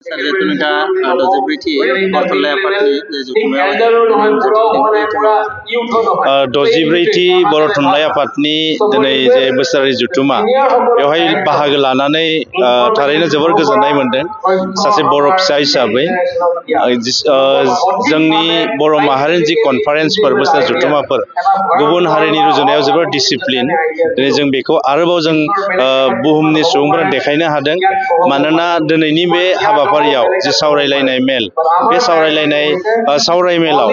Sarjana Dozibiti, Portolaya Party, दजिब्रैथि बर' थुनलाइ आफादनि दिनै जे बोसोरारि जथुमा बेवहाय बाहागो लानानै थारैनो जोबोर गोजोननाय मोनदों सासे बर' फिसा हिसाबै जोंनि बर' माहारिनि जि कनफारेन्सफोर बोसोरारि जथुमाफोर गुबुन हारिनि रुजुनायाव जोबोर डिसिप्लिन दिनै जों बेखौ आरोबाव जों बुहुमनि सुबुंफोरा देखायनो हादों मानोना दिनैनि बे हाबाफारियाव जे सावरायलायनाय मेल बे सावरायमेलाव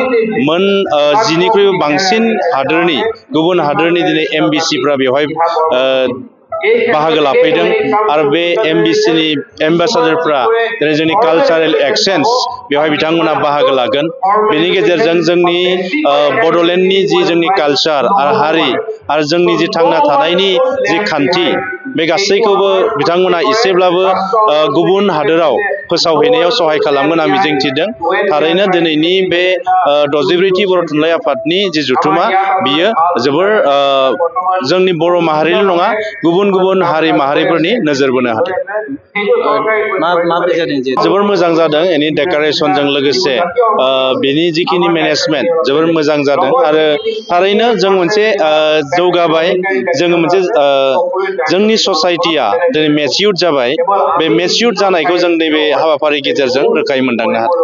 मोन 10निख्रुइबो बांसिन हादोरनि गुबुन हादोरनि दिनै एमबिसिफ्रा बेवहाय बाहागो लाफैदों आरो बे एमबिसिनि एम्बासाडरफ्रा दिनै जोंनि कालचारेल एक्सचेन्ज बेवहाय बिथांमोना बाहागो लागोन बेनि गेजेरजों जोंनि बड'लेण्डनि जि जोंनि कालचार आरो हारि आरो जोंनि जि थांना थानायनि जि खान्थि बे गासैखौबो बिथांमोना एसेब्लाबो गुबुन हादोराव फोसावहैनायाव सहाय खालामगोन आं मिजिंथिदों थारैनो दिनैनि बे 63थि बर' थुनलाइ आफादनि जि जथुमा बियो जोबोर जोंनि बर' माहारिल' नङा गुबुन गुबुन हारि माहारिफोरनि नोजोर बोनो हादों जोबोर मोजां जादों एनि डेक'रेसनजों लोगोसे बेनि जिखिनि मेनेजमेन्ट जोबोर मोजां जादों आरो थारैनो जों मोनसे जौगाबाय जोङो मोनसे जोंनि ससाइटिया दिनै मेचिउर्ड जाबाय बे मेचिउर्ड जानायखौ जों नैबे हाबाफारि गेजेरजों रोखायै मोनदांनो हादों